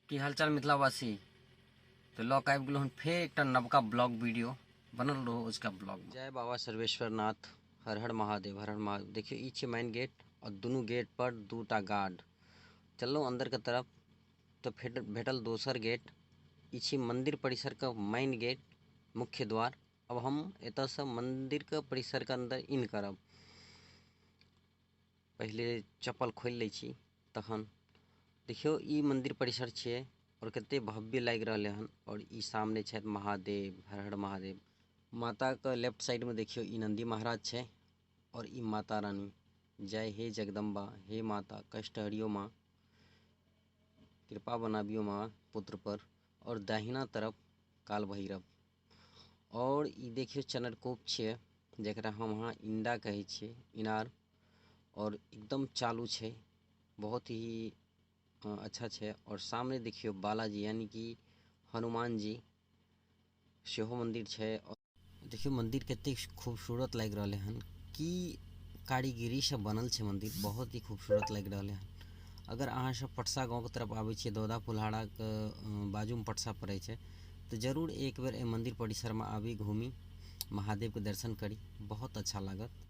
की हालचाल मिथिलावासी। तऽ लऽ कऽ आबि गेलहुँ हन फेर एकटा नवका ब्लॉग वीडियो। बनल रहू उसका ब्लॉग। जय बाबा सर्वेश्वर नाथ, हर हर महादेव, हर हर महादेव। देखियौ ई छै मेन गेट और दुनू गेट पर दूटा गार्ड। चललहुँ अंदर के तरफ तऽ फेर भेटल दोसर गेट। ई छै मंदिर परिसर के मेन गेट, मुख्य द्वार। अब हम एतऽसँ मंदिर के परिसर के अंदर इन करब। पहिले चप्पल खोलि लै छी तखन। देखियौ ई मंदिर परिसर छियै और कते भव्य लागि रहलै हन। और ई सामने छथि महादेव, हर हर महादेव। माता के लेफ्ट साइड में देखियौ ई नंदी महाराज छै और ई माता रानी। जय हे जगदम्बा, हे माता कष्ट हरियो माँ, कृपा बनाबियो माँ पुत्र पर। और दाहिना तरफ काल भैरव। और ई देखियौ चनरकूप छियै, जकरा हम अहाँ इंडा कहै छियै, इनार। और एकदम चालू छै, बहुत ही अच्छा छै। और सामने देखियौ बालाजी यानी कि हनुमान जी सेहो मंदिर छै। और देखियौ मंदिर कतेक खूबसूरत लागि रहलै हन, की कारीगिरी से बनल छै मंदिर, बहुत ही खूबसूरत लागि रहलै हन। अगर अहाँ सब पटसा गाँवके तरफ आबै छियै, दौदा फुलहाराके बाजूमे पटसा पड़ै छै, तऽ जरूर एक बेर एहि मंदिर परिसरमे आबी, घूमी, महादेवके दर्शन करी, बहुत अच्छा लागत।